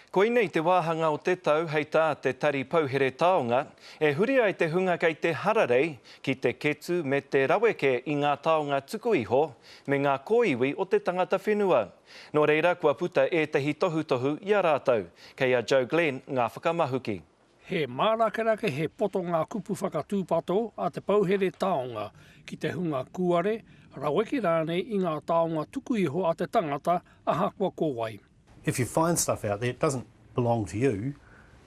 Koinei te wāhanga o te tau hei tā te Tari Pouhere Taonga, e huri ai te hunga kei te hararei ki te ketu me te raweke i ngā taonga tuku iho me ngā kōiwi o te tangata whenua. Nō reira kua puta ētahi tohutohu i a rātou. Kei a Joe Glenn ngā whakamahuki. He mārakerake, he poto ngā kupu whakatūpato a te Pouhere Taonga ki te hunga kūare, raweke rānei i ngā taonga tuku iho a te tangata ahakoa ko wai. If you find stuff out there, it doesn't belong to you,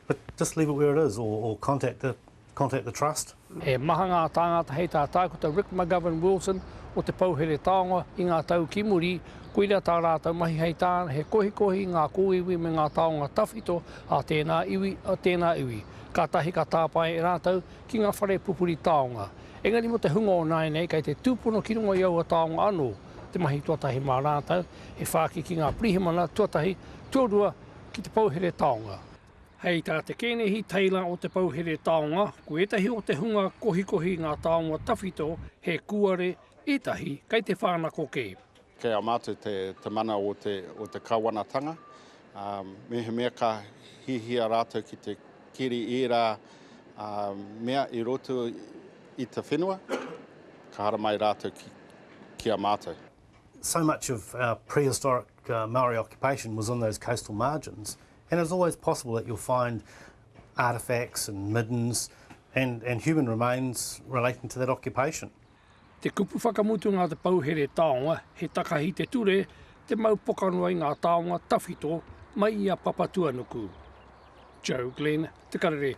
but just leave it where it is or, or contact the, contact the trust. He maha ngā tāngata hei tā Tākuta Rick McGovern-Wilson o Te Pouhere Taonga i ngā tau ki muri, koira tā rātou mahi hei tāna he kohikohi i ngā kōiwi me ngā taonga tawhito a tēnā iwi, a tēnā iwi. Kātahi ka tāpae e rātou ki ngā whare pupuri taonga. Engari mō te hunga o nāianei kei te tūpono ki runga i aua taonga anō te mahi tuatahi mā rātou, he whāki ki ngā pirihimana tuatahi, tuarua ki te pouhere taonga. Hei tā Te Kēnehi Taylor o te Pouhere Taonga, ko ētahi o te hunga kohikohi i ngā taonga tawhito he kūare, ētahi kei te whānako kē. Kei a mātou te, te mana o te, o te kawanatanga, ā, mehemea ka hihia rātou ki te keri ērā mea i roto i te whenua, ka haramai rātou ki, ki a mātou. So much of our prehistoric Maori occupation was on those coastal margins and it's always possible that you'll find artefacts and middens and, and human remains relating to that occupation. Te kupu whakamutunga a te Pouhere Taonga, he takahi te ture, te mau pokanoa i ngā taonga tawhito mai i a Papatuanuku. Joe Glenn, Te Karere.